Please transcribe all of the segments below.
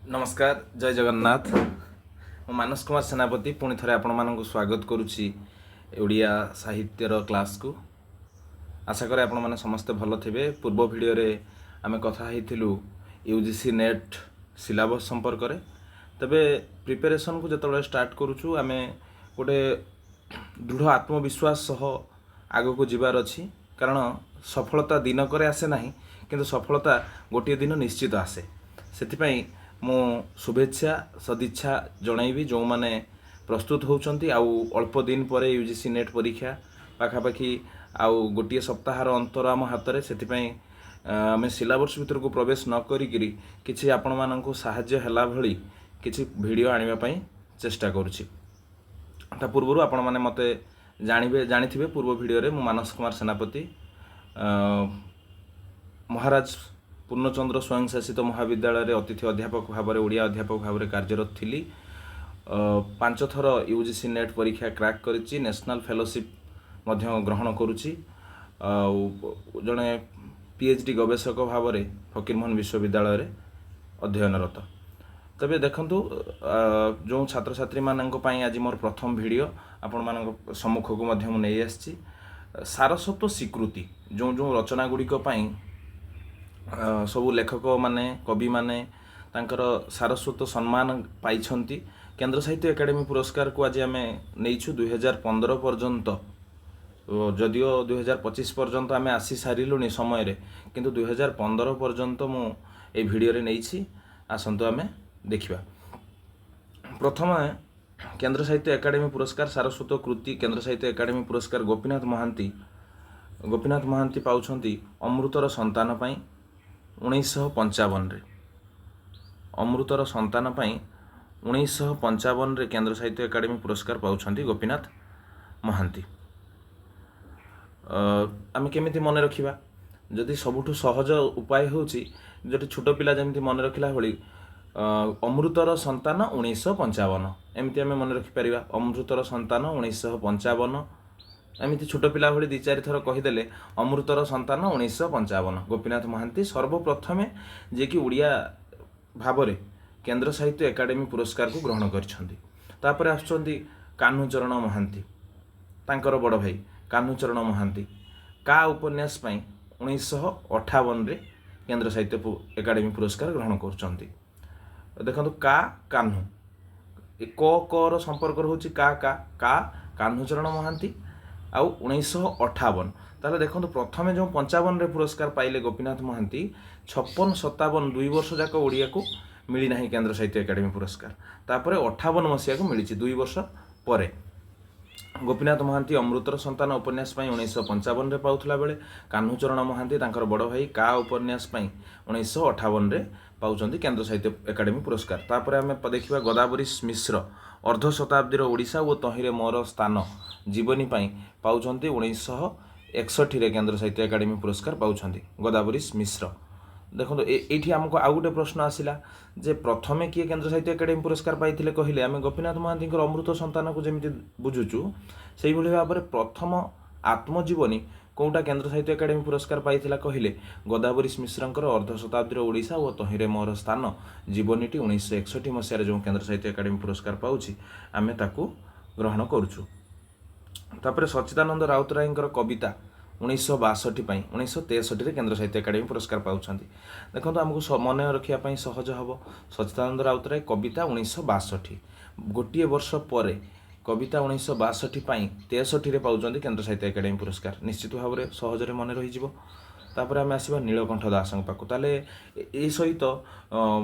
ନମସ୍କାର, ଜୟ ଜଗନ୍ନାଥ। ମୁଁ ମାନସ କୁମାର ସେନାପତି ପୁଣି ଥରେ ଆପଣମାନଙ୍କୁ ସ୍ୱାଗତ କରୁଛି ଓଡ଼ିଆ ସାହିତ୍ୟର କ୍ଲାସ୍କୁ। ଆଶା କରେ ଆପଣମାନେ ସମସ୍ତେ ଭଲ ଥିବେ। ପୂର୍ବ ଭିଡ଼ିଓରେ ଆମେ କଥା ହେଇଥିଲୁ ୟୁଜିସି ନେଟ୍ ସିଲାବସ୍ ସମ୍ପର୍କରେ। ତେବେ ପ୍ରିପାରେସନ୍କୁ ଯେତେବେଳେ ଷ୍ଟାର୍ଟ କରୁଛୁ, ଆମେ ଗୋଟେ ଦୃଢ଼ ଆତ୍ମବିଶ୍ୱାସ ସହ ଆଗକୁ ଯିବାର ଅଛି, କାରଣ ସଫଳତା ଦିନକରେ ଆସେ ନାହିଁ, କିନ୍ତୁ ସଫଳତା ଗୋଟିଏ ଦିନ ନିଶ୍ଚିତ ଆସେ। ସେଥିପାଇଁ ମୁଁ ଶୁଭେଚ୍ଛା ସଦିଚ୍ଛା ଜଣାଇବି ଯେଉଁମାନେ ପ୍ରସ୍ତୁତ ହେଉଛନ୍ତି। ଆଉ ଅଳ୍ପ ଦିନ ପରେ ୟୁଜିସି ନେଟ୍ ପରୀକ୍ଷା, ପାଖାପାଖି ଆଉ ଗୋଟିଏ ସପ୍ତାହର ଅନ୍ତର ଆମ ହାତରେ। ସେଥିପାଇଁ ଆମେ ସିଲାବସ୍ ଭିତରକୁ ପ୍ରବେଶ ନ କରିକିରି କିଛି ଆପଣମାନଙ୍କୁ ସାହାଯ୍ୟ ହେଲା ଭଳି କିଛି ଭିଡ଼ିଓ ଆଣିବା ପାଇଁ ଚେଷ୍ଟା କରୁଛି। ତା ପୂର୍ବରୁ ଆପଣମାନେ ମୋତେ ଜାଣିଥିବେ, ପୂର୍ବ ଭିଡ଼ିଓରେ ମୁଁ ମାନସ କୁମାର ସେନାପତି ମହାରାଜ ପୂର୍ଣ୍ଣଚନ୍ଦ୍ର ସ୍ୱୟଂଶାସିତ ମହାବିଦ୍ୟାଳୟରେ ଅତିଥି ଅଧ୍ୟାପକ ଭାବରେ, ଓଡ଼ିଆ ଅଧ୍ୟାପକ ଭାବରେ କାର୍ଯ୍ୟରତ ଥିଲି। 5 ଥର ୟୁଜିସି ନେଟ୍ ପରୀକ୍ଷା କ୍ରାକ୍ କରିଛି, ନ୍ୟାସନାଲ୍ ଫେଲୋସିପ୍ ମଧ୍ୟ ଗ୍ରହଣ କରୁଛି ଆଉ ଜଣେ ପିଏଚ୍ ଡି ଗବେଷକ ଭାବରେ ଫକୀରମୋହନ ବିଶ୍ୱବିଦ୍ୟାଳୟରେ ଅଧ୍ୟୟନରତ। ତେବେ ଦେଖନ୍ତୁ, ଯେଉଁ ଛାତ୍ରଛାତ୍ରୀମାନଙ୍କ ପାଇଁ ଆଜି ମୋର ପ୍ରଥମ ଭିଡ଼ିଓ ଆପଣମାନଙ୍କ ସମ୍ମୁଖକୁ ମଧ୍ୟ ମୁଁ ନେଇ ଆସିଛି, ସାରସ୍ୱତ ସ୍ୱୀକୃତି ଯେଉଁ ଯେଉଁ ରଚନା ଗୁଡ଼ିକ ପାଇଁ ସବୁ ଲେଖକମାନେ, କବିମାନେ ତାଙ୍କର ସାରସ୍ୱତ ସମ୍ମାନ ପାଇଛନ୍ତି। କେନ୍ଦ୍ର ସାହିତ୍ୟ ଏକାଡେମୀ ପୁରସ୍କାରକୁ ଆଜି ଆମେ ନେଇଛୁ 2015 ପର୍ଯ୍ୟନ୍ତ। ଯଦିଓ 2025 ପର୍ଯ୍ୟନ୍ତ ଆମେ ଆସି ସାରିଲୁଣି ସମୟରେ, କିନ୍ତୁ 2015 ପର୍ଯ୍ୟନ୍ତ ମୁଁ ଏଇ ଭିଡ଼ିଓରେ ନେଇଛି। ଆସନ୍ତୁ ଆମେ ଦେଖିବା। ପ୍ରଥମେ କେନ୍ଦ୍ର ସାହିତ୍ୟ ଏକାଡେମୀ ପୁରସ୍କାର, ସାରସ୍ୱତ କୃତି କେନ୍ଦ୍ର ସାହିତ୍ୟ ଏକାଡେମୀ ପୁରସ୍କାର ଗୋପୀନାଥ ମହାନ୍ତି। ଗୋପୀନାଥ ମହାନ୍ତି ପାଉଛନ୍ତି ଅମୃତର ସନ୍ତାନ ପାଇଁ 1955ରେ। ଅମୃତର ସନ୍ତାନ ପାଇଁ 1955ରେ କେନ୍ଦ୍ର ସାହିତ୍ୟ ଏକାଡେମୀ ପୁରସ୍କାର ପାଉଛନ୍ତି ଗୋପୀନାଥ ମହାନ୍ତି। ଆମେ କେମିତି ମନେ ରଖିବା? ଯଦି ସବୁଠୁ ସହଜ ଉପାୟ ହେଉଛି, ଯଦି ଛୋଟ ପିଲା ଯେମିତି ମନେ ରଖିଲା ଭଳି, ଅମୃତର ସନ୍ତାନ 1955, ଏମିତି ଆମେ ମନେ ରଖିପାରିବା। ଅମୃତର ସନ୍ତାନ 1955, ଏମିତି ଛୋଟ ପିଲା ଭଳି ଦୁଇ ଚାରି ଥର କହିଦେଲେ, ଅମୃତର ସନ୍ତାନ 1955, ଗୋପୀନାଥ ମହାନ୍ତି ସର୍ବପ୍ରଥମେ ଯିଏକି ଓଡ଼ିଆ ଭାବରେ କେନ୍ଦ୍ର ସାହିତ୍ୟ ଏକାଡେମୀ ପୁରସ୍କାରକୁ ଗ୍ରହଣ କରିଛନ୍ତି। ତାପରେ ଆସୁଛନ୍ତି କାହ୍ନୁଚରଣ ମହାନ୍ତି, ତାଙ୍କର ବଡ଼ ଭାଇ କାହ୍ନୁଚରଣ ମହାନ୍ତି କା ଉପନ୍ୟାସ ପାଇଁ 1958ରେ କେନ୍ଦ୍ର ସାହିତ୍ୟ ଏକାଡେମୀ ପୁରସ୍କାର ଗ୍ରହଣ କରୁଛନ୍ତି। ଦେଖନ୍ତୁ, କା କାହ୍ନୁ, ଏ କ କର ସମ୍ପର୍କ ରହୁଛି କା କା କା କାହ୍ନୁଚରଣ ମହାନ୍ତି ଆଉ 1958। ତାହେଲେ ଦେଖନ୍ତୁ, ପ୍ରଥମେ ଯେଉଁ 55ରେ ପୁରସ୍କାର ପାଇଲେ ଗୋପୀନାଥ ମହାନ୍ତି, 56 57 2 ବର୍ଷ ଯାକ ଓଡ଼ିଆକୁ ମିଳିନାହିଁ କେନ୍ଦ୍ର ସାହିତ୍ୟ ଏକାଡେମୀ ପୁରସ୍କାର। ତାପରେ 58 ମସିହାକୁ ମିଳିଛି 2 ବର୍ଷ ପରେ। ଗୋପୀନାଥ ମହାନ୍ତି ଅମୃତର ସନ୍ତାନ ଉପନ୍ୟାସ ପାଇଁ 1955ରେ ପାଉଥିଲା ବେଳେ କାହ୍ନୁଚରଣ ମହାନ୍ତି, ତାଙ୍କର ବଡ଼ ଭାଇ, କା ଉପନ୍ୟାସ ପାଇଁ 1958ରେ ପାଉଛନ୍ତି କେନ୍ଦ୍ର ସାହିତ୍ୟ ଏକାଡେମୀ ପୁରସ୍କାର। ତାପରେ ଆମେ ଦେଖିବା ଗୋଦାବରୀଶ ମିଶ୍ର ଅର୍ଦ୍ଧ ଶତାବ୍ଦୀର ଓଡ଼ିଶା ଓ ତହିଁରେ ମୋର ସ୍ଥାନ ଜୀବନୀ ପାଇଁ ପାଉଛନ୍ତି, 1961ରେ କେନ୍ଦ୍ର ସାହିତ୍ୟ ଏକାଡେମୀ ପୁରସ୍କାର ପାଉଛନ୍ତି ଗୋଦାବରୀଶ ମିଶ୍ର। ଦେଖନ୍ତୁ, ଏଇଠି ଆମକୁ ଆଉ ଗୋଟେ ପ୍ରଶ୍ନ ଆସିଲା ଯେ ପ୍ରଥମେ କିଏ କେନ୍ଦ୍ର ସାହିତ୍ୟ ଏକାଡେମୀ ପୁରସ୍କାର ପାଇଥିଲେ କହିଲେ ଆମେ ଗୋପୀନାଥ ମହାନ୍ତିଙ୍କର ଅମୃତ ସନ୍ତାନକୁ ଯେମିତି ବୁଝୁଛୁ, ସେଇଭଳି ଭାବରେ ପ୍ରଥମ ଆତ୍ମଜୀବନୀ କେଉଁଟା କେନ୍ଦ୍ର ସାହିତ୍ୟ ଏକାଡେମୀ ପୁରସ୍କାର ପାଇଥିଲା କହିଲେ ଗୋଦାବରୀଶ ମିଶ୍ରଙ୍କର ଅର୍ଦ୍ଧ ଶତାବ୍ଦୀର ଓଡ଼ିଶା ଓ ତହିଁରେ ମୋର ସ୍ଥାନ ଜୀବନୀଟି 1961 ମସିହାରେ ଯେଉଁ କେନ୍ଦ୍ର ସାହିତ୍ୟ ଏକାଡେମୀ ପୁରସ୍କାର ପାଉଛି, ଆମେ ତାକୁ ଗ୍ରହଣ କରୁଛୁ। ତାପରେ ସଚ୍ଚିଦାନନ୍ଦ ରାଉତରାୟଙ୍କର କବିତା 1962 ପାଇଁ 1963ରେ କେନ୍ଦ୍ର ସାହିତ୍ୟ ଏକାଡେମୀ ପୁରସ୍କାର ପାଉଛନ୍ତି। ଦେଖନ୍ତୁ, ଆମକୁ ମନେ ରଖିବା ପାଇଁ ସହଜ ହେବ। ସଚ୍ଚିଦାନନ୍ଦ ରାଉତରାୟ କବିତା 1962, ଗୋଟିଏ ବର୍ଷ ପରେ କବିତା 1962 ପାଇଁ 63ରେ ପାଉଛନ୍ତି କେନ୍ଦ୍ର ସାହିତ୍ୟ ଏକାଡେମୀ ପୁରସ୍କାର। ନିଶ୍ଚିତ ଭାବରେ ସହଜରେ ମନେ ରହିଯିବ। ତାପରେ ଆମେ ଆସିବା ନୀଳକଣ୍ଠ ଦାସଙ୍କ ପାଖକୁ। ତାହେଲେ ଏ ସହିତ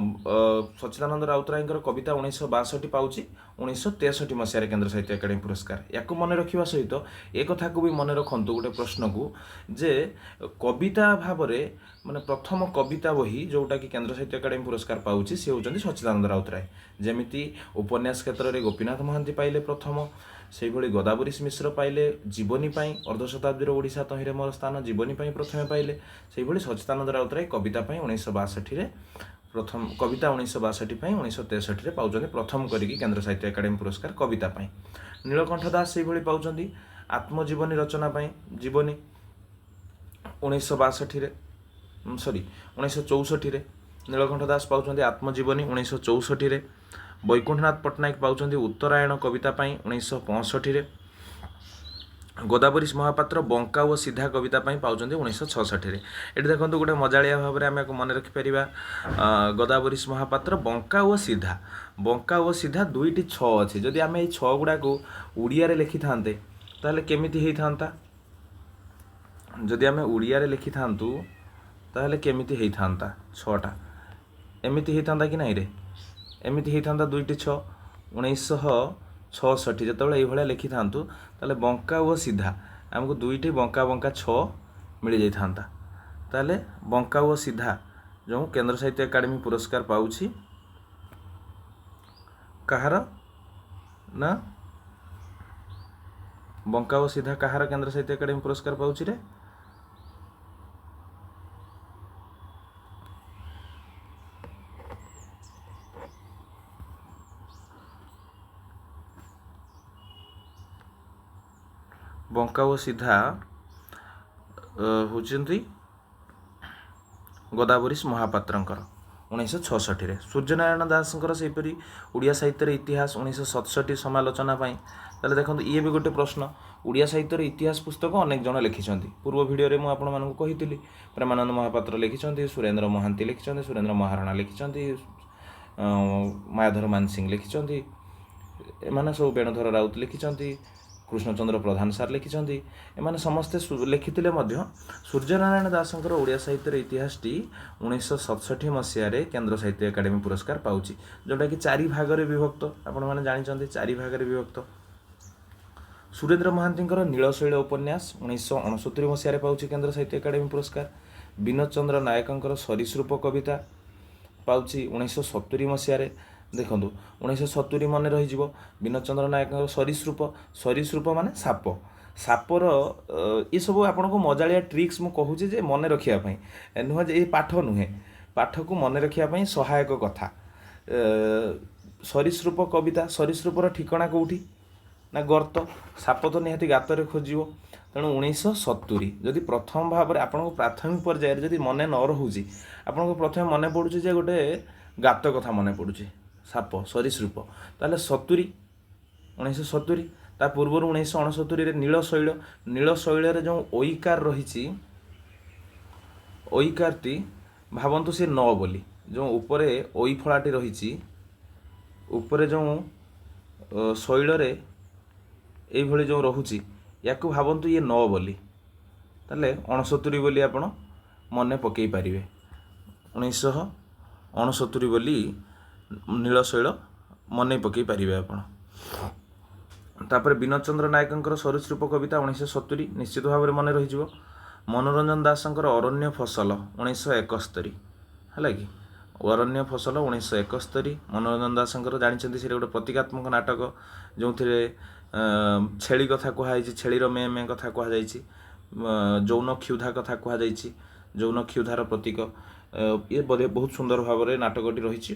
ସଚ୍ଚିଦାନନ୍ଦ ରାଉତରାୟଙ୍କର କବିତା 1962 ପାଉଛି 1963 ମସିହାରେ କେନ୍ଦ୍ର ସାହିତ୍ୟ ଏକାଡେମୀ ପୁରସ୍କାର। ୟାକୁ ମନେ ରଖିବା ସହିତ ଏ କଥାକୁ ବି ମନେ ରଖନ୍ତୁ ଗୋଟେ ପ୍ରଶ୍ନକୁ ଯେ କବିତା ଭାବରେ, ମାନେ ପ୍ରଥମ କବିତା ବହି ଯେଉଁଟାକି କେନ୍ଦ୍ର ସାହିତ୍ୟ ଏକାଡେମୀ ପୁରସ୍କାର ପାଉଛି, ସେ ହେଉଛନ୍ତି ସଚ୍ଚିଦାନନ୍ଦ ରାଉତରାୟ। ଯେମିତି ଉପନ୍ୟାସ କ୍ଷେତ୍ରରେ ଗୋପୀନାଥ ମହାନ୍ତି ପାଇଲେ ପ୍ରଥମ, ସେଇଭଳି ଗୋଦାବରୀଶ ମିଶ୍ର ପାଇଲେ ଜୀବନୀ ପାଇଁ, ଅର୍ଦ୍ଧ ଶତାବ୍ଦୀର ଓଡ଼ିଶା ତହିଁରେ ମୋର ସ୍ଥାନ ଜୀବନୀ ପାଇଁ ପ୍ରଥମେ ପାଇଲେ, ସେଇଭଳି ସଚ୍ଚିଦାନନ୍ଦ ରାଉତରାୟ କବିତା ପାଇଁ 1962ରେ ପ୍ରଥମ, କବିତା 1962 ପାଇଁ 1963ରେ ପାଉଛନ୍ତି ପ୍ରଥମ କରିକି କେନ୍ଦ୍ର ସାହିତ୍ୟ ଏକାଡେମୀ ପୁରସ୍କାର କବିତା ପାଇଁ। ନୀଳକଣ୍ଠ ଦାସ ସେଇଭଳି ପାଉଛନ୍ତି ଆତ୍ମଜୀବନୀ ରଚନା ପାଇଁ, ଜୀବନୀ 1962ରେ, ସରି, 1964ରେ। ନୀଳକଣ୍ଠ ଦାସ ପାଉଛନ୍ତି ଆତ୍ମଜୀବନୀ 1964ରେ। ବୈକୁଣ୍ଠନାଥ ପଟ୍ଟନାୟକ ପାଉଛନ୍ତି ଉତ୍ତରାୟଣ କବିତା ପାଇଁ 1965ରେ। ଗୋଦାବରୀଶ ମହାପାତ୍ର ବଙ୍କା ଓ ସିଧା କବିତା ପାଇଁ ପାଉଛନ୍ତି 1966ରେ। ଏଠି ଦେଖନ୍ତୁ, ଗୋଟେ ମଜାଳିଆ ଭାବରେ ଆମେ ଏହାକୁ ମନେ ରଖିପାରିବା। ଗୋଦାବରୀଶ ମହାପାତ୍ର ବଙ୍କା ଓ ସିଧା, ବଙ୍କା ଓ ସିଧା ଦୁଇଟି ଛଅ ଅଛି। ଯଦି ଆମେ ଏଇ ଛଅ ଗୁଡ଼ାକୁ ଓଡ଼ିଆରେ ଲେଖିଥାନ୍ତେ, ତାହେଲେ କେମିତି ହେଇଥାନ୍ତା? ଯଦି ଆମେ ଓଡ଼ିଆରେ ଲେଖିଥାନ୍ତୁ, ତାହେଲେ କେମିତି ହେଇଥାନ୍ତା? ଛଅଟା ଏମିତି ହେଇଥାନ୍ତା କି ନାଇଁ ରେ? ଏମିତି ହେଇଥାନ୍ତା ଦୁଇଟି ଛଅ। 1966 ଯେତେବେଳେ ଏଇଭଳିଆ ଲେଖିଥାନ୍ତୁ, ତାହେଲେ ବଙ୍କା ଓ ସିଧା ଆମକୁ ଦୁଇଟି ବଙ୍କା ବଙ୍କା ଛଅ ମିଳିଯାଇଥାନ୍ତା। ତାହେଲେ ବଙ୍କା ଓ ସିଧା ଯେଉଁ କେନ୍ଦ୍ର ସାହିତ୍ୟ ଏକାଡେମୀ ପୁରସ୍କାର ପାଉଛି କାହାର ନା, ବଙ୍କା ଓ ସିଧା କାହାର କେନ୍ଦ୍ର ସାହିତ୍ୟ ଏକାଡେମୀ ପୁରସ୍କାର ପାଉଛି ରେ? ବଙ୍କା ଓ ସିଧା ହେଉଛନ୍ତି ଗୋଦାବରୀଶ ମହାପାତ୍ରଙ୍କର 1966ରେ। ସୂର୍ଯ୍ୟନାରାୟଣ ଦାସଙ୍କର ସେହିପରି ଓଡ଼ିଆ ସାହିତ୍ୟର ଇତିହାସ 1967 ସମାଲୋଚନା ପାଇଁ। ତାହେଲେ ଦେଖନ୍ତୁ, ଇଏ ବି ଗୋଟେ ପ୍ରଶ୍ନ। ଓଡ଼ିଆ ସାହିତ୍ୟର ଇତିହାସ ପୁସ୍ତକ ଅନେକ ଜଣ ଲେଖିଛନ୍ତି। ପୂର୍ବ ଭିଡ଼ିଓରେ ମୁଁ ଆପଣମାନଙ୍କୁ କହିଥିଲି, ପ୍ରେମାନନ୍ଦ ମହାପାତ୍ର ଲେଖିଛନ୍ତି, ସୁରେନ୍ଦ୍ର ମହାନ୍ତି ଲେଖିଛନ୍ତି, ସୁରେନ୍ଦ୍ର ମହାରଣା ଲେଖିଛନ୍ତି, ମାୟାଧର ମାନସିଂହ ଲେଖିଛନ୍ତି, ଏମାନେ ସବୁ, ବେଣୁଧର ରାଉତ ଲେଖିଛନ୍ତି, କୃଷ୍ଣଚନ୍ଦ୍ର ପ୍ରଧାନ ସାର୍ ଲେଖିଛନ୍ତି। ଏମାନେ ସମସ୍ତେ ଲେଖିଥିଲେ ମଧ୍ୟ ସୂର୍ଯ୍ୟନାରାୟଣ ଦାସଙ୍କର ଓଡ଼ିଆ ସାହିତ୍ୟର ଇତିହାସଟି 1967 ମସିହାରେ କେନ୍ଦ୍ର ସାହିତ୍ୟ ଏକାଡେମୀ ପୁରସ୍କାର ପାଉଛି, ଯେଉଁଟାକି ଚାରି ଭାଗରେ ବିଭକ୍ତ। ଆପଣମାନେ ଜାଣିଛନ୍ତି, ଚାରି ଭାଗରେ ବିଭକ୍ତ। ସୁରେନ୍ଦ୍ର ମହାନ୍ତିଙ୍କର ନୀଳଶୈଳ ଉପନ୍ୟାସ 1969 ମସିହାରେ ପାଉଛି କେନ୍ଦ୍ର ସାହିତ୍ୟ ଏକାଡେମୀ ପୁରସ୍କାର। ବିନୋଦ ଚନ୍ଦ୍ର ନାୟକଙ୍କର ସରୀସୃପ କବିତା ପାଉଛି 1970 ମସିହାରେ। ଦେଖନ୍ତୁ, 1970 ମନେ ରହିଯିବ। ବିନୋଦ ଚନ୍ଦ୍ର ନାୟକଙ୍କର ସରୀସୃପ, ସରୀସୃପ ମାନେ ସାପ। ସାପର ଏସବୁ ଆପଣଙ୍କୁ ମଜାଳିଆ ଟ୍ରିକ୍ସ ମୁଁ କହୁଛି ଯେ ମନେ ରଖିବା ପାଇଁ ନୁହଁ ଯେ ଏ ପାଠ ନୁହେଁ, ପାଠକୁ ମନେ ରଖିବା ପାଇଁ ସହାୟକ କଥା। ସରୀସୃପ କବିତା, ସରୀସୃପର ଠିକଣା କେଉଁଠି ନା ଗର୍ତ୍ତ। ସାପ ତ ନିହାତି ଗାତରେ ଖୋଜିବ। ତେଣୁ 1970 ଯଦି ପ୍ରଥମ ଭାବରେ ଆପଣଙ୍କୁ ପ୍ରାଥମିକ ପର୍ଯ୍ୟାୟରେ ଯଦି ମନେ ନ ରହୁଛି, ଆପଣଙ୍କୁ ପ୍ରଥମେ ମନେ ପଡ଼ୁଛି ଯେ ଗୋଟେ ଗାତ କଥା ମନେ ପଡ଼ୁଛି, ସାପ, ସରୀସୃପ, ତାହେଲେ 70, 1970। ତା ପୂର୍ବରୁ 1969ରେ ନୀଳଶୈଳ। ନୀଳଶୈଳରେ ଯେଉଁ ଐକାର ରହିଛି, ଐକାରଟି ଭାବନ୍ତୁ ସେ ନ ବୋଲି। ଯେଉଁ ଉପରେ ଐ ଫଳାଟି ରହିଛି, ଉପରେ ଯେଉଁ ଶୈଳରେ ଏଇଭଳି ଯେଉଁ ରହୁଛି, ୟାକୁ ଭାବନ୍ତୁ ଇଏ ନ ବୋଲି। ତାହେଲେ 69 ବୋଲି ଆପଣ ମନେ ପକାଇ ପାରିବେ। 1969 ବୋଲି ନୀଳଶୈଳ ମନେ ପକାଇ ପାରିବେ ଆପଣ। ତାପରେ ବିନୋଦ ଚନ୍ଦ୍ର ନାୟକଙ୍କର ସରୀସୃପ କବିତା 1970 ନିଶ୍ଚିତ ଭାବରେ ମନେ ରହିଯିବ। ମନୋରଞ୍ଜନ ଦାସଙ୍କର ଅରଣ୍ୟ ଫସଲ 1971, ହେଲା କି? ଅରଣ୍ୟ ଫସଲ 1971 ମନୋରଞ୍ଜନ ଦାସଙ୍କର। ଜାଣିଛନ୍ତି, ସେଇଟା ଗୋଟେ ପ୍ରତୀକାତ୍ମକ ନାଟକ, ଯେଉଁଥିରେ ଛେଳି କଥା କୁହାଯାଇଛି, ଛେଳିର ମେ ମେ କଥା କୁହାଯାଇଛି, ଯୌନ କ୍ଷୁଧା କଥା କୁହାଯାଇଛି, ଯୌନ କ୍ଷୁଧାର ପ୍ରତୀକ ଇଏ ବୋଧେ। ବହୁତ ସୁନ୍ଦର ଭାବରେ ନାଟକଟି ରହିଛି।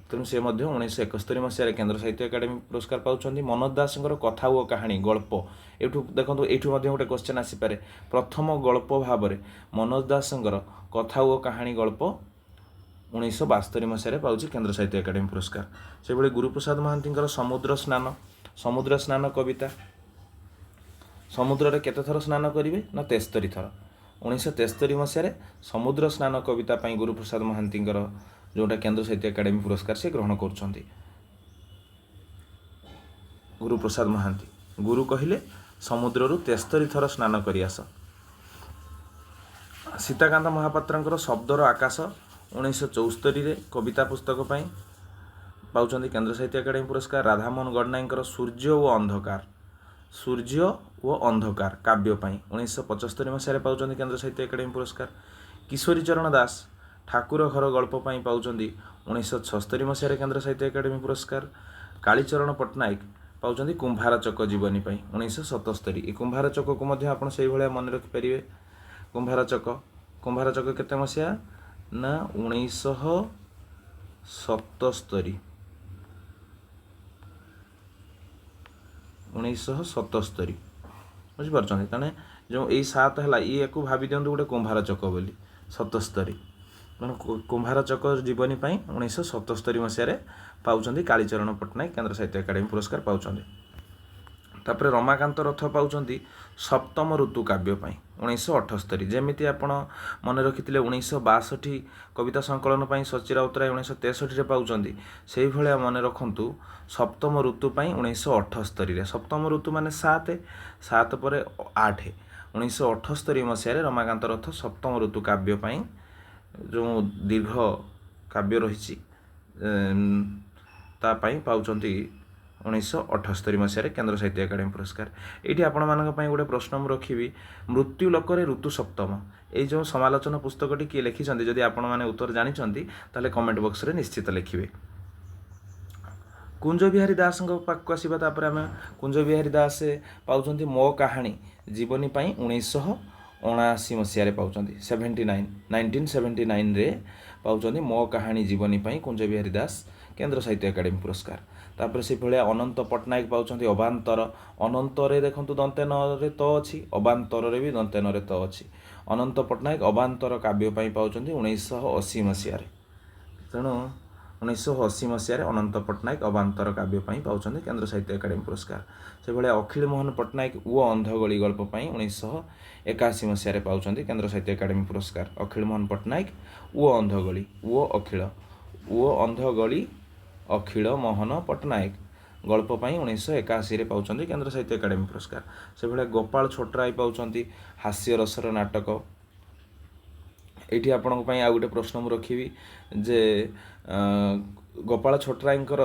ତେଣୁ ସେ ମଧ୍ୟ 1971 ମସିହାରେ କେନ୍ଦ୍ର ସାହିତ୍ୟ ଏକାଡେମୀ ପୁରସ୍କାର ପାଉଛନ୍ତି। ମନୋଜ ଦାସଙ୍କର କଥା ଓ କାହାଣୀ ଗଳ୍ପ। ଏଇଠୁ ଦେଖନ୍ତୁ, ଏଇଠୁ ମଧ୍ୟ ଗୋଟେ କ୍ୱେଶ୍ଚନ୍ ଆସିପାରେ। ପ୍ରଥମ ଗଳ୍ପ ଭାବରେ ମନୋଜ ଦାସଙ୍କର କଥା ଓ କାହାଣୀ ଗଳ୍ପ 1972 ମସିହାରେ ପାଉଛି କେନ୍ଦ୍ର ସାହିତ୍ୟ ଏକାଡେମୀ ପୁରସ୍କାର। ସେଭଳି ଗୁରୁପ୍ରସାଦ ମହାନ୍ତିଙ୍କର ସମୁଦ୍ର ସ୍ନାନ, ସମୁଦ୍ର ସ୍ନାନ କବିତା। ସମୁଦ୍ରରେ କେତେ ଥର ସ୍ନାନ କରିବେ ନା 73 ଥର। 1973 ମସିହାରେ ସମୁଦ୍ର ସ୍ନାନ କବିତା ପାଇଁ ଗୁରୁପ୍ରସାଦ ମହାନ୍ତିଙ୍କର ଯେଉଁଟା କେନ୍ଦ୍ର ସାହିତ୍ୟ ଏକାଡେମୀ ପୁରସ୍କାର ସେ ଗ୍ରହଣ କରୁଛନ୍ତି। ଗୁରୁପ୍ରସାଦ ମହାନ୍ତି, ଗୁରୁ କହିଲେ ସମୁଦ୍ରରୁ 73 ଥର ସ୍ନାନ କରି ଆସ। ସୀତାକାନ୍ତ ମହାପାତ୍ରଙ୍କର ଶବ୍ଦର ଆକାଶ 1974ରେ କବିତା ପୁସ୍ତକ ପାଇଁ ପାଉଛନ୍ତି କେନ୍ଦ୍ର ସାହିତ୍ୟ ଏକାଡେମୀ ପୁରସ୍କାର। ରାଧାମୋହନ ଗଡ଼ନାୟକଙ୍କର ସୂର୍ଯ୍ୟ ଓ ଅନ୍ଧକାର, ସୂର୍ଯ୍ୟ ଓ ଅନ୍ଧକାର କାବ୍ୟ ପାଇଁ 1975 ମସିହାରେ ପାଉଛନ୍ତି କେନ୍ଦ୍ର ସାହିତ୍ୟ ଏକାଡେମୀ ପୁରସ୍କାର। କିଶୋରୀ ଚରଣ ଦାସ ଠାକୁର ଘର ଗଳ୍ପ ପାଇଁ ପାଉଛନ୍ତି 1976 ମସିହାରେ କେନ୍ଦ୍ର ସାହିତ୍ୟ ଏକାଡେମୀ ପୁରସ୍କାର। କାଳୀଚରଣ ପଟ୍ଟନାୟକ ପାଉଛନ୍ତି କୁମ୍ଭାର ଚକ ଜୀବନୀ ପାଇଁ 1977। ଏ କୁମ୍ଭାର ଚକକୁ ମଧ୍ୟ ଆପଣ ସେଇଭଳିଆ ମନେ ରଖିପାରିବେ। କୁମ୍ଭାର ଚକ, କୁମ୍ଭାର ଚକ କେତେ ମସିହା ନା 1977, 1977, ବୁଝିପାରୁଛନ୍ତି? ତେଣୁ ଯେଉଁ ଏଇ ସାତ ହେଲା, ଇଏକୁ ଭାବି ଦିଅନ୍ତୁ ଗୋଟେ କୁମ୍ଭାର ଚକ ବୋଲି, 77। ତେଣୁ କୁମ୍ଭାର ଚକ ଜୀବନୀ ପାଇଁ 1977 ମସିହାରେ ପାଉଛନ୍ତି କାଳୀଚରଣ ପଟ୍ଟନାୟକ କେନ୍ଦ୍ର ସାହିତ୍ୟ ଏକାଡେମୀ ପୁରସ୍କାର ପାଉଛନ୍ତି। ତାପରେ ରମାକାନ୍ତ ରଥ ପାଉଛନ୍ତି ସପ୍ତମ ଋତୁ କାବ୍ୟ ପାଇଁ 1978। ଯେମିତି ଆପଣ ମନେ ରଖିଥିଲେ 1962 କବିତା ସଂକଳନ ପାଇଁ ସଚି ରାଉତରାୟ 1963ରେ ପାଉଛନ୍ତି, ସେଇଭଳିଆ ମନେ ରଖନ୍ତୁ ସପ୍ତମ ଋତୁ ପାଇଁ 1978ରେ। ସପ୍ତମ ଋତୁ ମାନେ 7, 7 ପରେ 8, 1978 ମସିହାରେ ରମାକାନ୍ତ ରଥ ସପ୍ତମ ଋତୁ କାବ୍ୟ ପାଇଁ ଯେଉଁ ଦୀର୍ଘ କାବ୍ୟ ରହିଛି ତା ପାଇଁ ପାଉଛନ୍ତି 1978 ମସିହାରେ କେନ୍ଦ୍ର ସାହିତ୍ୟ ଏକାଡେମୀ ପୁରସ୍କାର। ଏଇଠି ଆପଣମାନଙ୍କ ପାଇଁ ଗୋଟେ ପ୍ରଶ୍ନ ମୁଁ ରଖିବି, ମୃତ୍ୟୁ ଲୋକରେ ଋତୁ ସପ୍ତମ ଏଇ ଯେଉଁ ସମାଲୋଚନା ପୁସ୍ତକଟି କିଏ ଲେଖିଛନ୍ତି? ଯଦି ଆପଣମାନେ ଉତ୍ତର ଜାଣିଛନ୍ତି ତାହେଲେ କମେଣ୍ଟ ବକ୍ସରେ ନିଶ୍ଚିତ ଲେଖିବେ। କୁଞ୍ଜବିହାରୀ ଦାସଙ୍କ ପାଖକୁ ଆସିବା। ତାପରେ ଆମେ କୁଞ୍ଜବିହାରୀ ଦାସ ପାଉଛନ୍ତି ମୋ କାହାଣୀ ଜୀବନୀ ପାଇଁ 1979 ମସିହାରେ ପାଉଛନ୍ତି, 79, 1979ରେ ପାଉଛନ୍ତି ମୋ କାହାଣୀ ଜୀବନୀ ପାଇଁ କୁଞ୍ଜବିହାରୀ ଦାସ କେନ୍ଦ୍ର ସାହିତ୍ୟ ଏକାଡେମୀ ପୁରସ୍କାର। ତାପରେ ସେଇଭଳିଆ ଅନନ୍ତ ପଟ୍ଟନାୟକ ପାଉଛନ୍ତି ଅବାନ୍ତର। ଅନନ୍ତରେ ଦେଖନ୍ତୁ ଦନ୍ତେ ନରେ ତ ଅଛି, ଅବାନ୍ତରରେ ବି ଦନ୍ତେ ନରେ ତ ଅଛି। ଅନନ୍ତ ପଟ୍ଟନାୟକ ଅବାନ୍ତର କାବ୍ୟ ପାଇଁ ପାଉଛନ୍ତି 1980 ମସିହାରେ। ତେଣୁ 1980 ମସିହାରେ ଅନନ୍ତ ପଟ୍ଟନାୟକ ଅବାନ୍ତର କାବ୍ୟ ପାଇଁ ପାଉଛନ୍ତି କେନ୍ଦ୍ର ସାହିତ୍ୟ ଏକାଡେମୀ ପୁରସ୍କାର। ସେଭଳିଆ ଅଖିଳ ମୋହନ ପଟ୍ଟନାୟକ ଓ ଅନ୍ଧଗଳି ଗଳ୍ପ ପାଇଁ 1981 ମସିହାରେ ପାଉଛନ୍ତି କେନ୍ଦ୍ର ସାହିତ୍ୟ ଏକାଡେମୀ ପୁରସ୍କାର। ଅଖିଳ ମୋହନ ପଟ୍ଟନାୟକ ଓ ଅନ୍ଧଗଳି, ଓ ଅଖିଳ, ଓ ଅନ୍ଧଗଳି ଅଖିଳ ମୋହନ ପଟ୍ଟନାୟକ ଗଳ୍ପ ପାଇଁ 1981ରେ ପାଉଛନ୍ତି କେନ୍ଦ୍ର ସାହିତ୍ୟ ଏକାଡେମୀ ପୁରସ୍କାର। ସେଭଳିଆ ଗୋପାଳ ଛୋଟରାୟ ପାଉଛନ୍ତି ହାସ୍ୟରସର ନାଟକ। ଏଇଠି ଆପଣଙ୍କ ପାଇଁ ଆଉ ଗୋଟେ ପ୍ରଶ୍ନ ମୁଁ ରଖିବି ଯେ ଗୋପାଳ ଛୋଟରାୟଙ୍କର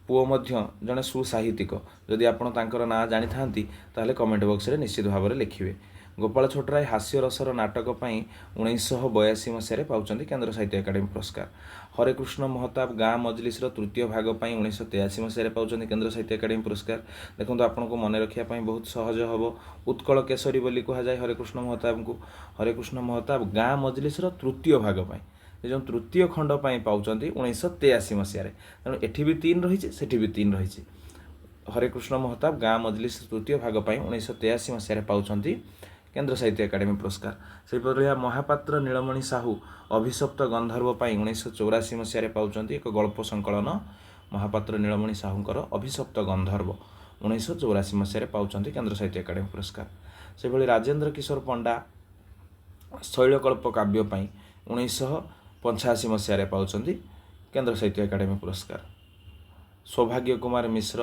ପୁଅ ମଧ୍ୟ ଜଣେ ସୁସାହିତ୍ୟିକ, ଯଦି ଆପଣ ତାଙ୍କର ନାଁ ଜାଣିଥାନ୍ତି ତାହେଲେ କମେଣ୍ଟ ବକ୍ସରେ ନିଶ୍ଚିତ ଭାବରେ ଲେଖିବେ। ଗୋପାଳ ଛୋଟରାୟ ହାସ୍ୟରସର ନାଟକ ପାଇଁ 1982 ମସିହାରେ ପାଉଛନ୍ତି କେନ୍ଦ୍ର ସାହିତ୍ୟ ଏକାଡେମୀ ପୁରସ୍କାର। ହରେକୃଷ୍ଣ ମହତାବ ଗାଁ ମଜଲିସର ତୃତୀୟ ଭାଗ ପାଇଁ 1983 ମସିହାରେ ପାଉଛନ୍ତି କେନ୍ଦ୍ର ସାହିତ୍ୟ ଏକାଡେମୀ ପୁରସ୍କାର। ଦେଖନ୍ତୁ ଆପଣଙ୍କୁ ମନେ ରଖିବା ପାଇଁ ବହୁତ ସହଜ ହେବ, ଉତ୍କଳ କେଶରୀ ବୋଲି କୁହାଯାଏ ହରେକୃଷ୍ଣ ମହତାବଙ୍କୁ। ହରେକୃଷ୍ଣ ମହତାବ ଗାଁ ମଜଲିସର ତୃତୀୟ ଭାଗ ପାଇଁ, ଏ ଯେଉଁ ତୃତୀୟ ଖଣ୍ଡ ପାଇଁ ପାଉଛନ୍ତି 1983 ମସିହାରେ। ତେଣୁ ଏଠି ବି 3 ରହିଛି, ସେଠି ବି 3 ରହିଛି। ହରେକୃଷ୍ଣ ମହତାବ ଗାଁ ମଜଲିସ ତୃତୀୟ ଭାଗ ପାଇଁ 1983 ମସିହାରେ ପାଉଛନ୍ତି କେନ୍ଦ୍ର ସାହିତ୍ୟ ଏକାଡେମୀ ପୁରସ୍କାର। ସେହିପରି ମହାପାତ୍ର ନୀଳମଣି ସାହୁ ଅଭିଶପ୍ତ ଗନ୍ଧର୍ବ ପାଇଁ 1984 ମସିହାରେ ପାଉଛନ୍ତି ଏକ ଗଳ୍ପ ସଂକଳନ। ମହାପାତ୍ର ନୀଳମଣି ସାହୁଙ୍କର ଅଭିଶପ୍ତ ଗନ୍ଧର୍ବ 1984 ମସିହାରେ ପାଉଛନ୍ତି କେନ୍ଦ୍ର ସାହିତ୍ୟ ଏକାଡେମୀ ପୁରସ୍କାର। ସେହିଭଳି ରାଜେନ୍ଦ୍ର କିଶୋର ପଣ୍ଡା ଶୈଳକଳ୍ପ କାବ୍ୟ ପାଇଁ 1985 ମସିହାରେ ପାଉଛନ୍ତି କେନ୍ଦ୍ର ସାହିତ୍ୟ ଏକାଡେମୀ ପୁରସ୍କାର। ସୌଭାଗ୍ୟ କୁମାର ମିଶ୍ର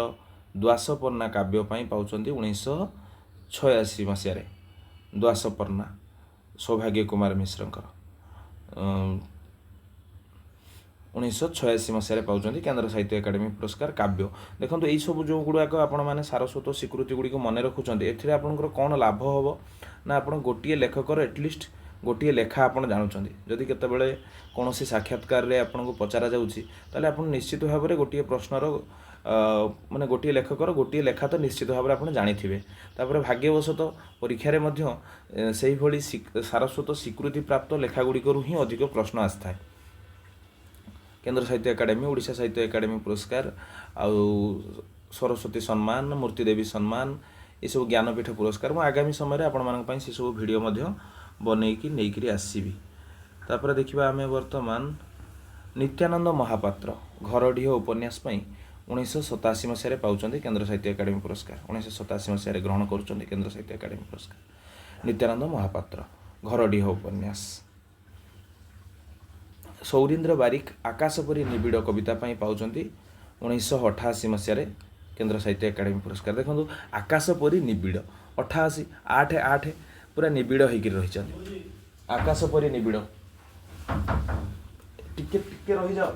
ଦ୍ୱାସପର୍ଣ୍ଣା କାବ୍ୟ ପାଇଁ ପାଉଛନ୍ତି 1986 ମସିହାରେ। ଦ୍ୱାସପର୍ଣ୍ଣା ସୌଭାଗ୍ୟ କୁମାର ମିଶ୍ରଙ୍କର 1986 ମସିହାରେ ପାଉଛନ୍ତି କେନ୍ଦ୍ର ସାହିତ୍ୟ ଏକାଡେମୀ ପୁରସ୍କାର କାବ୍ୟ। ଦେଖନ୍ତୁ ଏଇସବୁ ଯେଉଁଗୁଡ଼ାକ ଆପଣମାନେ ସାରସ୍ୱତ ସ୍ୱୀକୃତି ଗୁଡ଼ିକୁ ମନେ ରଖୁଛନ୍ତି, ଏଥିରେ ଆପଣଙ୍କର କ'ଣ ଲାଭ ହେବ ନା ଆପଣ ଗୋଟିଏ ଲେଖକର ଆଟଲିଷ୍ଟ ଗୋଟିଏ ଲେଖା ଆପଣ ଜାଣୁଛନ୍ତି। ଯଦି କେତେବେଳେ କୌଣସି ସାକ୍ଷାତକାରରେ ଆପଣଙ୍କୁ ପଚରାଯାଉଛି ତାହେଲେ ଆପଣ ନିଶ୍ଚିତ ଭାବରେ ଗୋଟିଏ ପ୍ରଶ୍ନର ମାନେ ଗୋଟିଏ ଲେଖକର ଗୋଟିଏ ଲେଖା ତ ନିଶ୍ଚିତ ଭାବରେ ଆପଣ ଜାଣିଥିବେ। ତାପରେ ଭାଗ୍ୟବଶତଃ ପରୀକ୍ଷାରେ ମଧ୍ୟ ସେଇଭଳି ସାରସ୍ୱତ ସ୍ୱୀକୃତି ପ୍ରାପ୍ତ ଲେଖା ଗୁଡ଼ିକରୁ ହିଁ ଅଧିକ ପ୍ରଶ୍ନ ଆସିଥାଏ। କେନ୍ଦ୍ର ସାହିତ୍ୟ ଏକାଡେମୀ, ଓଡ଼ିଶା ସାହିତ୍ୟ ଏକାଡେମୀ ପୁରସ୍କାର, ଆଉ ସରସ୍ୱତୀ ସମ୍ମାନ, ମୂର୍ତ୍ତିଦେବୀ ସମ୍ମାନ, ଏସବୁ ଜ୍ଞାନପୀଠ ପୁରସ୍କାର। ମୁଁ ଆଗାମୀ ସମୟରେ ଆପଣମାନଙ୍କ ପାଇଁ ସେସବୁ ଭିଡ଼ିଓ ମଧ୍ୟ ବନେଇକି ନେଇକରି ଆସିବି। ତାପରେ ଦେଖିବା ଆମେ ବର୍ତ୍ତମାନ ନିତ୍ୟାନନ୍ଦ ମହାପାତ୍ର ଘରଡିହ ଉପନ୍ୟାସ ପାଇଁ 1987 ମସିହାରେ ପାଉଛନ୍ତି କେନ୍ଦ୍ର ସାହିତ୍ୟ ଏକାଡେମୀ ପୁରସ୍କାର। 1987 ମସିହାରେ ଗ୍ରହଣ କରୁଛନ୍ତି କେନ୍ଦ୍ର ସାହିତ୍ୟ ଏକାଡେମୀ ପୁରସ୍କାର ନିତ୍ୟାନନ୍ଦ ମହାପାତ୍ର ଘରଡିହ ଉପନ୍ୟାସ। ସୌରୀନ୍ଦ୍ର ବାରିକ ଆକାଶ ପରି ନିବିଡ଼ କବିତା ପାଇଁ ପାଉଛନ୍ତି 1988 ମସିହାରେ କେନ୍ଦ୍ର ସାହିତ୍ୟ ଏକାଡେମୀ ପୁରସ୍କାର। ଦେଖନ୍ତୁ ଆକାଶ ପରି ନିବିଡ଼, 88, 8 8 ପୁରା ନିବିଡ଼ ହେଇକିରି ରହିଛନ୍ତି। ଆକାଶ ପରି ନିବିଡ଼, ଟିକେ ଟିକେ ରହିଯାଅ,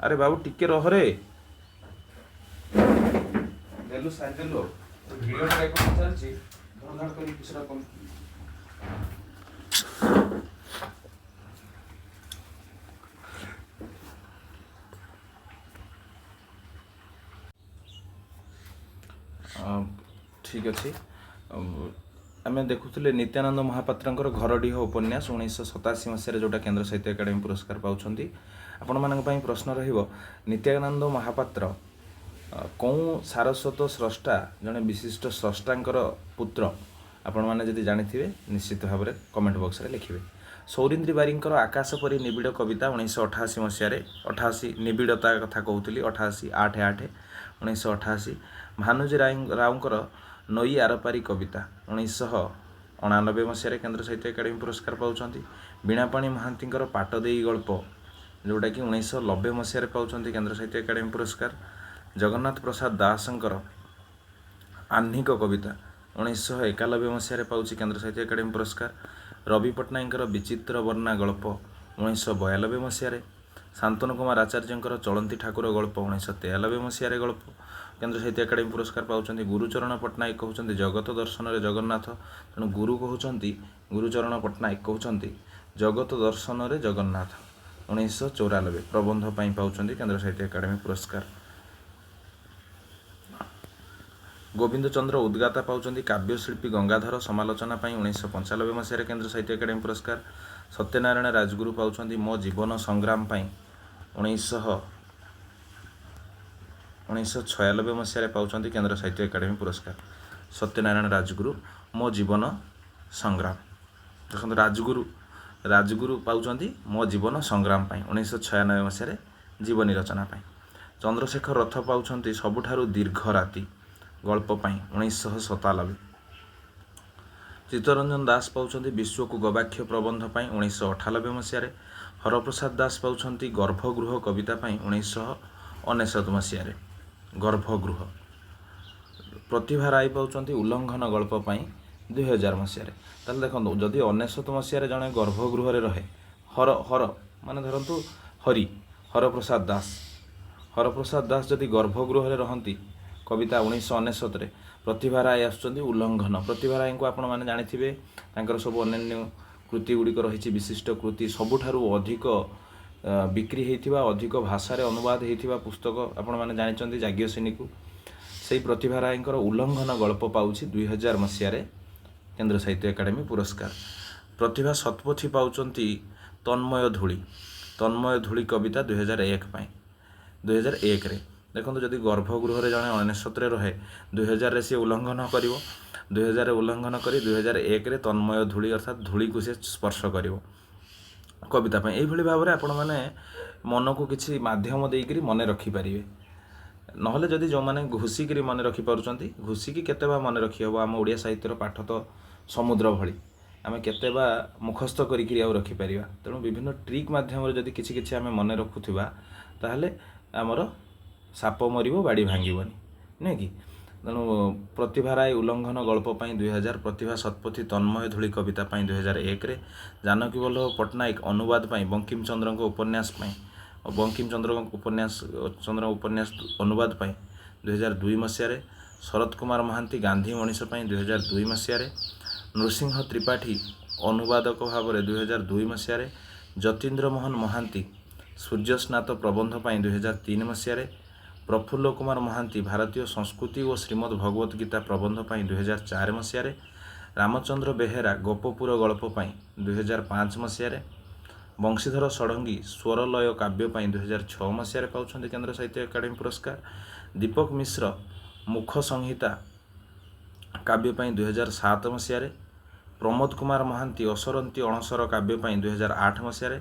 ଆରେ ବାବୁ ଟିକେ ରହରେ, ଦେଲୁ ସାରିଦେଲୁ, ଭିଡ଼ିଓଟା ରେକର୍ଡ ଚାଲିଛି, ଧଡ଼ଧାଡ଼ କରି କିଛିଟା କଲ। ଠିକ୍ ଅଛି, ଆମେ ଦେଖୁଥିଲେ ନିତ୍ୟାନନ୍ଦ ମହାପାତ୍ରଙ୍କର ଘରଡିହ ଉପନ୍ୟାସ 1987 ମସିହାରେ ଯେଉଁଟା କେନ୍ଦ୍ର ସାହିତ୍ୟ ଏକାଡେମୀ ପୁରସ୍କାର ପାଉଛନ୍ତି। ଆପଣମାନଙ୍କ ପାଇଁ ପ୍ରଶ୍ନ ରହିବ, ନିତ୍ୟାନନ୍ଦ ମହାପାତ୍ର କେଉଁ ସାରସ୍ୱତ ସ୍ରଷ୍ଟା, ଜଣେ ବିଶିଷ୍ଟ ସ୍ରଷ୍ଟାଙ୍କର ପୁତ୍ର? ଆପଣମାନେ ଯଦି ଜାଣିଥିବେ ନିଶ୍ଚିତ ଭାବରେ କମେଣ୍ଟ ବକ୍ସରେ ଲେଖିବେ। ସୌରିନ୍ଦ୍ରୀ ବାରିଙ୍କର ଆକାଶ ପରି ନିବିଡ଼ କବିତା 1988 ମସିହାରେ, 88 ନିବିଡ଼ତା କଥା କହୁଥିଲି, 88, 8 8 1988। ଭାନୁଜୀ ରାଓଙ୍କର ନଈ ଆରପାରି କବିତା 1989 ମସିହାରେ କେନ୍ଦ୍ର ସାହିତ୍ୟ ଏକାଡେମୀ ପୁରସ୍କାର ପାଉଛନ୍ତି। ବୀଣାପାଣି ମହାନ୍ତିଙ୍କର ପାଟ ଦେଇ ଗଳ୍ପ, ଯେଉଁଟାକି 1990 ମସିହାରେ ପାଉଛନ୍ତି କେନ୍ଦ୍ର ସାହିତ୍ୟ ଏକାଡେମୀ ପୁରସ୍କାର। ଜଗନ୍ନାଥ ପ୍ରସାଦ ଦାସଙ୍କର ଆହ୍ନିକ କବିତା 1991 ମସିହାରେ ପାଉଛି କେନ୍ଦ୍ର ସାହିତ୍ୟ ଏକାଡେମୀ ପୁରସ୍କାର। ରବି ପଟ୍ଟନାୟକଙ୍କର ବିଚିତ୍ର ବର୍ଣ୍ଣା ଗଳ୍ପ 1992 ମସିହାରେ। ଶାନ୍ତନୁ କୁମାର ଆଚାର୍ଯ୍ୟଙ୍କର ଚଳନ୍ତି ଠାକୁର ଗଳ୍ପ 1993 ମସିହାରେ ଗଳ୍ପ କେନ୍ଦ୍ର ସାହିତ୍ୟ ଏକାଡେମୀ ପୁରସ୍କାର ପାଉଛନ୍ତି। ଗୁରୁଚରଣ ପଟ୍ଟନାୟକ କହୁଛନ୍ତି ଜଗତ ଦର୍ଶନରେ ଜଗନ୍ନାଥ। ତେଣୁ ଗୁରୁ କହୁଛନ୍ତି, ଗୁରୁଚରଣ ପଟ୍ଟନାୟକ କହୁଛନ୍ତି ଜଗତ ଦର୍ଶନରେ ଜଗନ୍ନାଥ 1994 ପ୍ରବନ୍ଧ ପାଇଁ ପାଉଛନ୍ତି କେନ୍ଦ୍ର ସାହିତ୍ୟ ଏକାଡେମୀ ପୁରସ୍କାର। ଗୋବିନ୍ଦ ଚନ୍ଦ୍ର ଉଦ୍ଗାତା ପାଉଛନ୍ତି କାବ୍ୟଶିଳ୍ପୀ ଗଙ୍ଗାଧର ସମାଲୋଚନା ପାଇଁ 1995 ମସିହାରେ କେନ୍ଦ୍ର ସାହିତ୍ୟ ଏକାଡେମୀ ପୁରସ୍କାର। ସତ୍ୟନାରାୟଣ ରାଜଗୁରୁ ପାଉଛନ୍ତି ମୋ ଜୀବନ ସଂଗ୍ରାମ ପାଇଁ 1996 ମସିହାରେ ପାଉଛନ୍ତି କେନ୍ଦ୍ର ସାହିତ୍ୟ ଏକାଡେମୀ ପୁରସ୍କାର। ସତ୍ୟନାରାୟଣ ରାଜଗୁରୁ ମୋ ଜୀବନ ସଂଗ୍ରାମ, ଦେଖନ୍ତୁ ରାଜଗୁରୁ ପାଉଛନ୍ତି ମୋ ଜୀବନ ସଂଗ୍ରାମ ପାଇଁ 1996 ମସିହାରେ ଜୀବନୀ ରଚନା ପାଇଁ। ଚନ୍ଦ୍ରଶେଖର ରଥ ପାଉଛନ୍ତି ସବୁଠାରୁ ଦୀର୍ଘ ରାତି ଗଳ୍ପ ପାଇଁ 1997। ଚିତ୍ତରଞ୍ଜନ ଦାସ ପାଉଛନ୍ତି ବିଶ୍ୱକୁ ଗବାକ୍ଷ ପ୍ରବନ୍ଧ ପାଇଁ 1998 ମସିହାରେ। ହରପ୍ରସାଦ ଦାସ ପାଉଛନ୍ତି ଗର୍ଭଗୃହ କବିତା ପାଇଁ 1999 ମସିହାରେ ଗର୍ଭଗୃହ। ପ୍ରତିଭା ରାୟ ପାଉଛନ୍ତି ଉଲ୍ଲଙ୍ଘନ ଗଳ୍ପ ପାଇଁ 2000 ମସିହାରେ। ତାହେଲେ ଦେଖନ୍ତୁ, ଯଦି 99 ମସିହାରେ ଜଣେ ଗର୍ଭଗୃହରେ ରହେ, ହର ହର ମାନେ ଧରନ୍ତୁ ହରି, ହରପ୍ରସାଦ ଦାସ, ହରପ୍ରସାଦ ଦାସ ଯଦି ଗର୍ଭଗୃହରେ ରହନ୍ତି କବିତା 1999ରେ, ପ୍ରତିଭା ରାୟ ଆସୁଛନ୍ତି ଉଲ୍ଲଙ୍ଘନ। ପ୍ରତିଭା ରାୟଙ୍କୁ ଆପଣମାନେ ଜାଣିଥିବେ, ତାଙ୍କର ସବୁ ଅନ୍ୟାନ୍ୟ କୃତି ଗୁଡ଼ିକ ରହିଛି, ବିଶିଷ୍ଟ କୃତି, ସବୁଠାରୁ ଅଧିକ ବିକ୍ରି ହେଇଥିବା, ଅଧିକ ଭାଷାରେ ଅନୁବାଦ ହେଇଥିବା ପୁସ୍ତକ ଆପଣମାନେ ଜାଣିଛନ୍ତି ଯାଜ୍ଞସେନୀକୁ। ସେଇ ପ୍ରତିଭା ରାୟଙ୍କର ଉଲ୍ଲଙ୍ଘନ ଗଳ୍ପ ପାଉଛି 2000 ମସିହାରେ କେନ୍ଦ୍ର ସାହିତ୍ୟ ଏକାଡେମୀ ପୁରସ୍କାର। ପ୍ରତିଭା ଶତପଥୀ ପାଉଛନ୍ତି ତନ୍ମୟ ଧୂଳି, ତନ୍ମୟ ଧୂଳି କବିତା 2001 ପାଇଁ, 2001ରେ। ଦେଖନ୍ତୁ, ଯଦି ଗର୍ଭଗୃହରେ ଜଣେ 99ରେ ରହେ, 2000ରେ ସିଏ ଉଲ୍ଲଙ୍ଘନ କରିବ, 2000ରେ ଉଲ୍ଲଙ୍ଘନ କରି 2001ରେ ତନ୍ମୟ ଧୂଳି ଅର୍ଥାତ୍ ଧୂଳିକୁ ସେ ସ୍ପର୍ଶ କରିବ କବିତା ପାଇଁ। ଏଇଭଳି ଭାବରେ ଆପଣମାନେ ମନକୁ କିଛି ମାଧ୍ୟମ ଦେଇକରି ମନେ ରଖିପାରିବେ। ନହେଲେ ଯଦି ଯେଉଁମାନେ ଘୋଷିକିରି ମନେ ରଖିପାରୁଛନ୍ତି, ଘୋଷିକି କେତେ ବା ମନେ ରଖିହେବ? ଆମ ଓଡ଼ିଆ ସାହିତ୍ୟର ପାଠ ତ ସମୁଦ୍ର ଭଳି, ଆମେ କେତେ ବା ମୁଖସ୍ଥ କରିକିରି ଆଉ ରଖିପାରିବା? ତେଣୁ ବିଭିନ୍ନ ଟ୍ରିକ୍ ମାଧ୍ୟମରେ ଯଦି କିଛି କିଛି ଆମେ ମନେ ରଖୁଥିବା, ତାହେଲେ ଆମର ସାପ ମରିବ ବାଡ଼ି ଭାଙ୍ଗିବନି, ନୁହେଁ କି? ତେଣୁ ପ୍ରତିଭା ରାୟ ଉଲ୍ଲଙ୍ଘନ ଗଳ୍ପ ପାଇଁ 2000, ପ୍ରତିଭା ଶତପଥୀ ତନ୍ମୟ ଧୂଳି କବିତା ପାଇଁ 2001ରେ, ଜାନକୀ ବଲ୍ଲଭ ପଟ୍ଟନାୟକ ଅନୁବାଦ ପାଇଁ ବଙ୍କିମଚନ୍ଦ୍ରଙ୍କ ଉପନ୍ୟାସ ପାଇଁ, ବଙ୍କିମଚନ୍ଦ୍ରଙ୍କ ଉପନ୍ୟାସ ଚନ୍ଦ୍ର ଉପନ୍ୟାସ ଅନୁବାଦ ପାଇଁ 2002 ମସିହାରେ, ଶରତ କୁମାର ମହାନ୍ତି ଗାନ୍ଧୀ ମଣିଷ ପାଇଁ 2002 ମସିହାରେ, ନୃସିଂହ ତ୍ରିପାଠୀ ଅନୁବାଦକ ଭାବରେ 2002 ମସିହାରେ, ଯତୀନ୍ଦ୍ର ମୋହନ ମହାନ୍ତି ସୂର୍ଯ୍ୟସ୍ନାତ ପ୍ରବନ୍ଧ ପାଇଁ 2003 ମସିହାରେ, ପ୍ରଫୁଲ୍ଲ କୁମାର ମହାନ୍ତି ଭାରତୀୟ ସଂସ୍କୃତି ଓ ଶ୍ରୀମଦ୍ ଭଗବତ ଗୀତା ପ୍ରବନ୍ଧ ପାଇଁ 2004 ମସିହାରେ, ରାମଚନ୍ଦ୍ର ବେହେରା ଗୋପପୁର ଗଳ୍ପ ପାଇଁ 2005 ମସିହାରେ, ବଂଶୀଧର ଷଡ଼ଙ୍ଗୀ ସ୍ୱରଲୟ କାବ୍ୟ ପାଇଁ 2006 ମସିହାରେ ପାଉଛନ୍ତି କେନ୍ଦ୍ର ସାହିତ୍ୟ ଏକାଡେମୀ ପୁରସ୍କାର। ଦୀପକ ମିଶ୍ର ମୁଖ ସଂହିତା କାବ୍ୟ ପାଇଁ 2007 ମସିହାରେ, ପ୍ରମୋଦ କୁମାର ମହାନ୍ତି ଅସରନ୍ତି ଅଣସର କାବ୍ୟ ପାଇଁ 2008 ମସିହାରେ,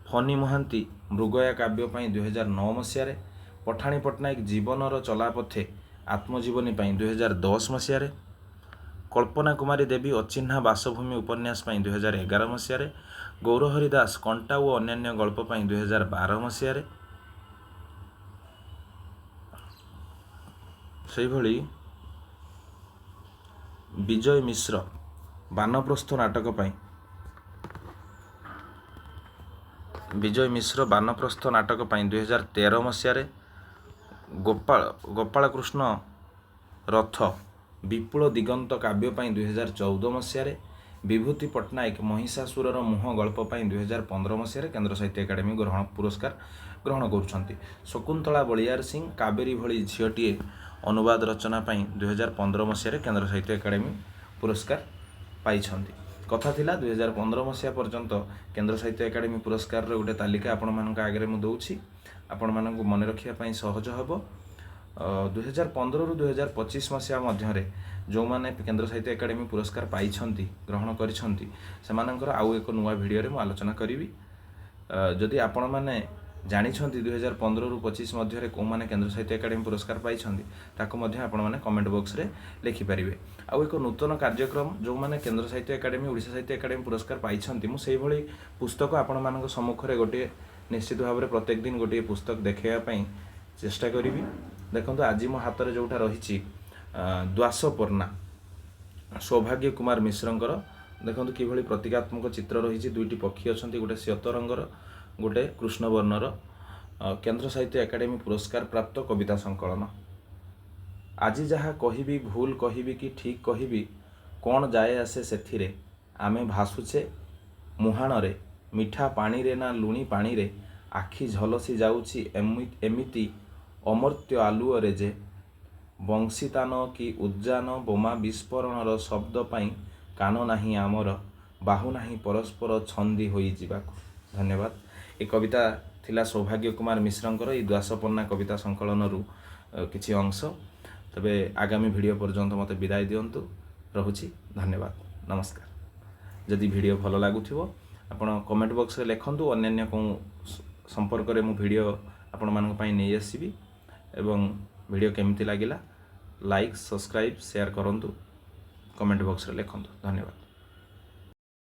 ଫନୀ ମହାନ୍ତି ମୃଗୟା କାବ୍ୟ ପାଇଁ 2009 ମସିହାରେ, ପଠାଣି ପଟ୍ଟନାୟକ ଜୀବନର ଚଲାପଥେ ଆତ୍ମଜୀବନୀ ପାଇଁ 2010 ମସିହାରେ, କଳ୍ପନା କୁମାରୀ ଦେବୀ ଅଚିହ୍ନା ବାସଭୂମି ଉପନ୍ୟାସ ପାଇଁ 2011 ମସିହାରେ, ଗୌରହରି ଦାସ କଣ୍ଟା ଓ ଅନ୍ୟାନ୍ୟ ଗଳ୍ପ ପାଇଁ 2012 ମସିହାରେ। ସେଇଭଳି ବିଜୟ ମିଶ୍ର ବାନପ୍ରସ୍ଥ ନାଟକ ପାଇଁ, ବିଜୟ ମିଶ୍ର ବାନପ୍ରସ୍ଥ ନାଟକ ପାଇଁ 2013 ମସିହାରେ, ଗୋପାଳକୃଷ୍ଣ ରଥ ବିପୁଳ ଦିଗନ୍ତ କାବ୍ୟ ପାଇଁ 2014 ମସିହାରେ, ବିଭୂତି ପଟ୍ଟନାୟକ ମହିଷାସୁରର ମୁହଁ ଗଳ୍ପ ପାଇଁ 2015 ମସିହାରେ କେନ୍ଦ୍ର ସାହିତ୍ୟ ଏକାଡେମୀ ଗ୍ରହଣ ପୁରସ୍କାର ଗ୍ରହଣ କରୁଛନ୍ତି। ଶକୁନ୍ତଳା ବଳିୟାର ସିଂ କାବେରୀ ଭଳି ଝିଅଟିଏ ଅନୁବାଦ ରଚନା ପାଇଁ 2015 ମସିହାରେ କେନ୍ଦ୍ର ସାହିତ୍ୟ ଏକାଡେମୀ ପୁରସ୍କାର ପାଇଛନ୍ତି। କଥା ଥିଲା 2015 ମସିହା ପର୍ଯ୍ୟନ୍ତ କେନ୍ଦ୍ର ସାହିତ୍ୟ ଏକାଡେମୀ ପୁରସ୍କାରର ଗୋଟେ ତାଲିକା ଆପଣମାନଙ୍କ ଆଗରେ ମୁଁ ଦେଉଛି, ଆପଣମାନଙ୍କୁ ମନେ ରଖିବା ପାଇଁ ସହଜ ହେବ। 2015ରୁ 2025 ମସିହା ମଧ୍ୟରେ ଯେଉଁମାନେ କେନ୍ଦ୍ର ସାହିତ୍ୟ ଏକାଡେମୀ ପୁରସ୍କାର ପାଇଛନ୍ତି, ଗ୍ରହଣ କରିଛନ୍ତି, ସେମାନଙ୍କର ଆଉ ଏକ ନୂଆ ଭିଡ଼ିଓରେ ମୁଁ ଆଲୋଚନା କରିବି। ଯଦି ଆପଣମାନେ ଜାଣିଛନ୍ତି 2015ରୁ 25 ମଧ୍ୟରେ କେଉଁମାନେ କେନ୍ଦ୍ର ସାହିତ୍ୟ ଏକାଡେମୀ ପୁରସ୍କାର ପାଇଛନ୍ତି, ତାକୁ ମଧ୍ୟ ଆପଣମାନେ କମେଣ୍ଟ ବକ୍ସରେ ଲେଖିପାରିବେ। ଆଉ ଏକ ନୂତନ କାର୍ଯ୍ୟକ୍ରମ, ଯେଉଁମାନେ କେନ୍ଦ୍ର ସାହିତ୍ୟ ଏକାଡେମୀ, ଓଡ଼ିଶା ସାହିତ୍ୟ ଏକାଡେମୀ ପୁରସ୍କାର ପାଇଛନ୍ତି, ମୁଁ ସେଇଭଳି ପୁସ୍ତକ ଆପଣମାନଙ୍କ ସମ୍ମୁଖରେ ଗୋଟିଏ ନିଶ୍ଚିତ ଭାବରେ ପ୍ରତ୍ୟେକ ଦିନ ଗୋଟିଏ ପୁସ୍ତକ ଦେଖାଇବା ପାଇଁ ଚେଷ୍ଟା କରିବି। ଦେଖନ୍ତୁ, ଆଜି ମୋ ହାତରେ ଯେଉଁଟା ରହିଛି ଦ୍ୱାସପର୍ଣ୍ଣା, ସୌଭାଗ୍ୟ କୁମାର ମିଶ୍ରଙ୍କର। ଦେଖନ୍ତୁ କିଭଳି ପ୍ରତୀକାତ୍ମକ ଚିତ୍ର ରହିଛି। ଦୁଇଟି ପକ୍ଷୀ ଅଛନ୍ତି, ଗୋଟେ ଶ୍ଵେତ ରଙ୍ଗର, ଗୋଟେ କୃଷ୍ଣବର୍ଣ୍ଣର। କେନ୍ଦ୍ର ସାହିତ୍ୟ ଏକାଡେମୀ ପୁରସ୍କାର ପ୍ରାପ୍ତ କବିତା ସଂକଳନ। ଆଜି ଯାହା କହିବି ଭୁଲ କହିବି କି ଠିକ୍ କହିବି, କ'ଣ ଯାଏ ଆସେ ସେଥିରେ? ଆମେ ଭାସୁଛେ ମୁହାଣରେ, ମିଠା ପାଣିରେ ନା ଲୁଣି ପାଣିରେ, ଆଖି ଝଲସି ଯାଉଛି ଏମିତି ଅମର୍ତ୍ୟ ଆଲୁଅରେ ଯେ ବଂଶୀତାନ କି ଉଦ୍ଜାନ ବୋମା ବିସ୍ଫୋରଣର ଶବ୍ଦ ପାଇଁ କାନ ନାହିଁ ଆମର, ବାହୁ ନାହିଁ ପରସ୍ପର ଛନ୍ଦି ହୋଇଯିବାକୁ। ଧନ୍ୟବାଦ। ଏ କବିତା ଥିଲା ସୌଭାଗ୍ୟ କୁମାର ମିଶ୍ରଙ୍କର ଏଇ ଦ୍ୱାସପନ୍ନା କବିତା ସଂକଳନରୁ କିଛି ଅଂଶ। ତେବେ ଆଗାମୀ ଭିଡ଼ିଓ ପର୍ଯ୍ୟନ୍ତ ମୋତେ ବିଦାୟ ଦିଅନ୍ତୁ। ରହୁଛି, ଧନ୍ୟବାଦ, ନମସ୍କାର। ଯଦି ଭିଡ଼ିଓ ଭଲ ଲାଗୁଥିବ, ଆପଣ କମେଣ୍ଟ ବକ୍ସରେ ଲେଖନ୍ତୁ, ଅନ୍ୟାନ୍ୟ କେଉଁ ସମ୍ପର୍କରେ ମୁଁ ଭିଡ଼ିଓ ଆପଣମାନଙ୍କ ପାଇଁ ନେଇ ଆସିବି ଏବଂ ଭିଡ଼ିଓ କେମିତି ଲାଗିଲା ଲାଇକ୍, ସବସ୍କ୍ରାଇବ୍, ସେୟାର କରନ୍ତୁ, କମେଣ୍ଟ ବକ୍ସରେ ଲେଖନ୍ତୁ। ଧନ୍ୟବାଦ।